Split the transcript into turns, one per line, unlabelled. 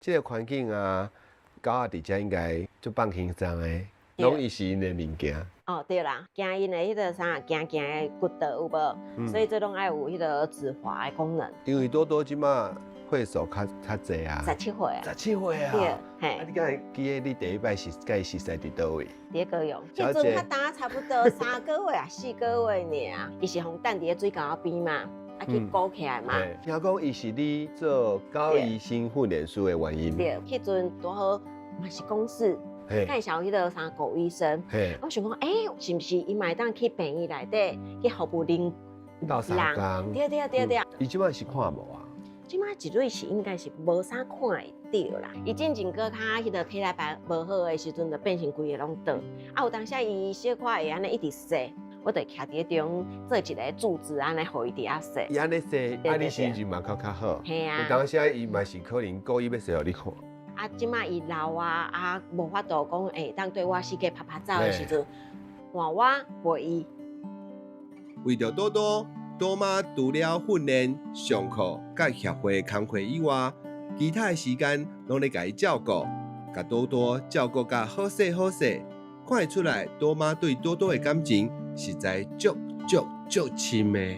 這个環境啊，狗仔佇遮應該足放輕鬆的，攏伊是𪜶的物件。
哦，對啦，驚𪜶的彼个啥，行行的骨頭有無？所以這攏愛有彼个止滑的功能。
因為多多這馬歲數較較濟啊。
17歲啊。
十七歲啊。
對，
啊，
嘿。
你敢會記得你第一擺是佮伊熟似佇佗位？
佇高雄，彼陣較焦差不多3個月啊，4個月爾。伊是予等佇咧水溝仔邊嘛，啊去顧起來嘛。
聽講伊是你做狗醫生訓練師的原因。
對，彼陣拄好嘛是公視，介紹彼个啥狗醫生。我想講，欸，是毋是伊嘛會當去病院內底去服務恁
鬥相共。
對對對對。
伊這擺是看無啊？
這擺一類是應該是無啥看會著啦。伊進前閣較彼个體力排無好的時陣，就變成規个攏倒。啊，有當時伊小可會按呢一直踅，我就徛佇咧中做一个柱子按呢，予伊佇遐踅。
伊按呢踅，啊你心情嘛較較好。
嘿啊。
有當時伊嘛是可能故意欲踅予你看。
啊，這擺伊老啊，啊，無法度講會當對我四界拍拍走的時陣，換我陪伊。
為著多多，多媽除了訓練、上課、佮協會工課以外，其他的時間攏咧共伊照顧，共多多照顧甲好勢好勢，看會出來多媽對多多的感情實在足足足深的。